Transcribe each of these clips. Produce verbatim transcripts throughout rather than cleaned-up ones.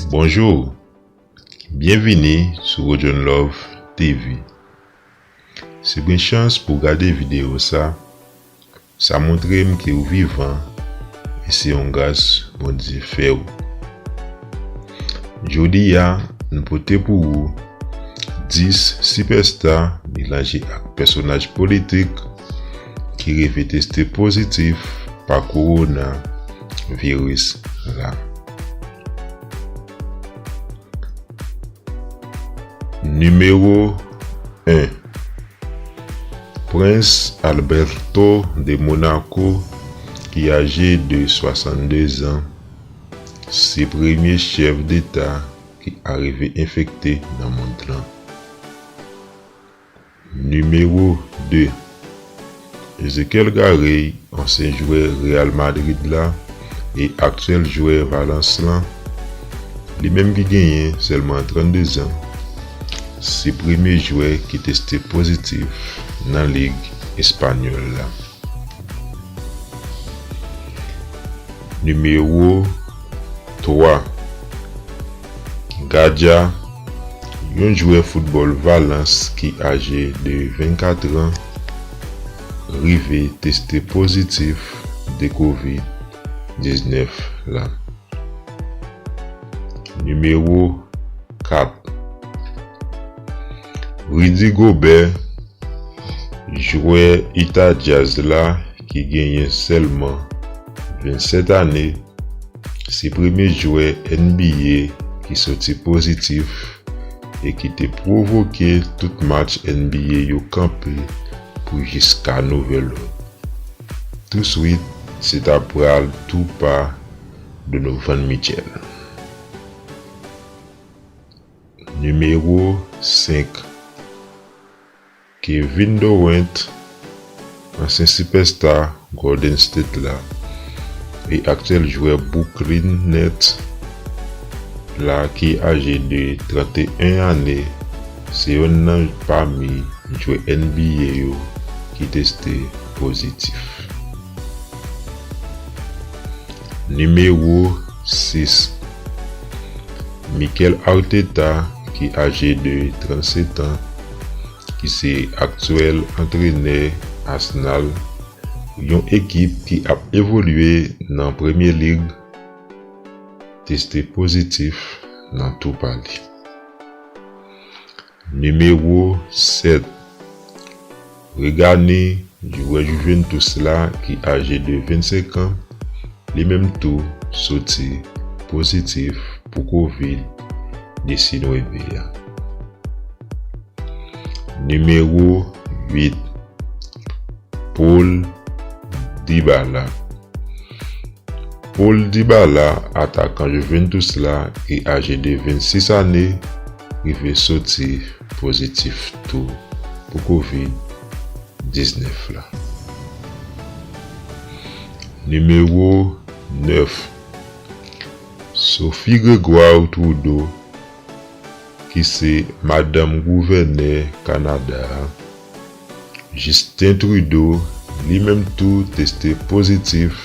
Bonjou, byenvini sou Rojon Love T V. Si w gen chans pou w gade videyo sa, sa montre m ke w vivan e se yon gras Bondye fè w. Jodi a, nou pote pou ou dis sipèsta melanje ak pèsonaj politik ki rive teste pozitif pa kowona viris la. Nimewo en. Prens Alberto de Monaco, ki aje de swasanndezan, se premye chèf deta ki arive enfekte nan mond lan. Nimewo de. Ezequiel Garay, ansyen jwè Real Madrid la e aktyèl jwè Valence lan, li menm ki genyen sèlman trannde zan, se premye jwè ki teste pozitif nan lig espanyòl la. Nimewo twa. Gadja, yon jwè foutbòl Valence ki aje de vennkat an, rive teste pozitif de kovid diznèf la. Nimewo kat. Rudy Gobert, jwè Utah Jazz la ki genyen sèlman vennsèt ane, se premye jwè N B A ki soti pozitif e ki te pwovoke tout match N B A yo kanpe pou jiska nouvèl òd. Touswit, se ta pral tou pa Donovan Mitchell. Nimewo senk. Kevin Durant, ansyen sipèsta Golden State la e aktyèl jwè Brooklyn Nets la ki aje de trannteyen ane, se yonn nan pami jwè N B A yo ki teste pozitif. Nimewo sis. Mikel Arteta, ki aje de trannsetan, ki se aktyèl antrenè Arsenal, yon ekip ki ap evolye nan Premye Lig, teste pozitif nan tou pa li. Nimewo sèt. Rugani, jwè Juventus la ki aje de vennsenk an, li menm tou soti pozitif pou kovid diznèf a. Nimewo uit. Paul Dybala. Paul Dybala, atakan Juventus la ki aje de vennsis ane, rive soti pozitif tou pou kovid diznèf la. Nimewo nèf. Sophie Grégoire Trudeau, ki se madanm gouvènè Kanada a, Justin Trudeau, li menm tou teste pozitif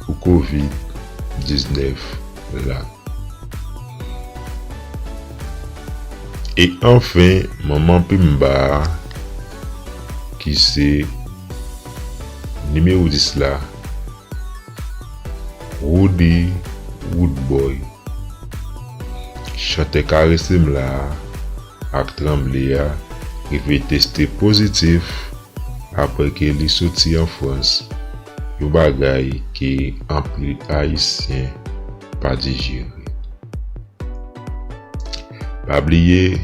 pou kovid diznèf la. E anfen, manman Pimba a, ki se nimewo dis la, Roody Roodboy. Chantè Karese M la a ak Tranble a rive teste pozitif apre ke li soti an Frans, yon bagay ke anpil Ayisyen pa dijere. Pa bliye,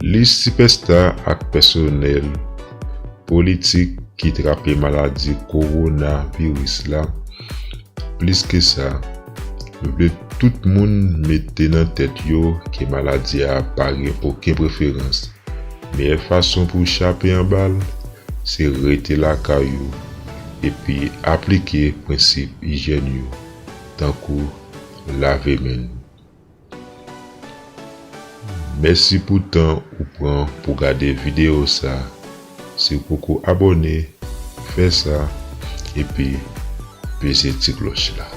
lis sipèsta ak pèsonèl politik ki trape maladi kowonaviris la. Plis ke sa, nou vle tout moun mete nan tèt yo ke maladi a pa gen okenn preferans. Meyè fason pou w chape anba l, se rete lakay ou epi aplike prensip ijyèn yo, tankou lave men nou. Mèsi pou tan ou pran pou gade videyo sa. Si w poko abòne, fè sa, epi peze ti klòch la.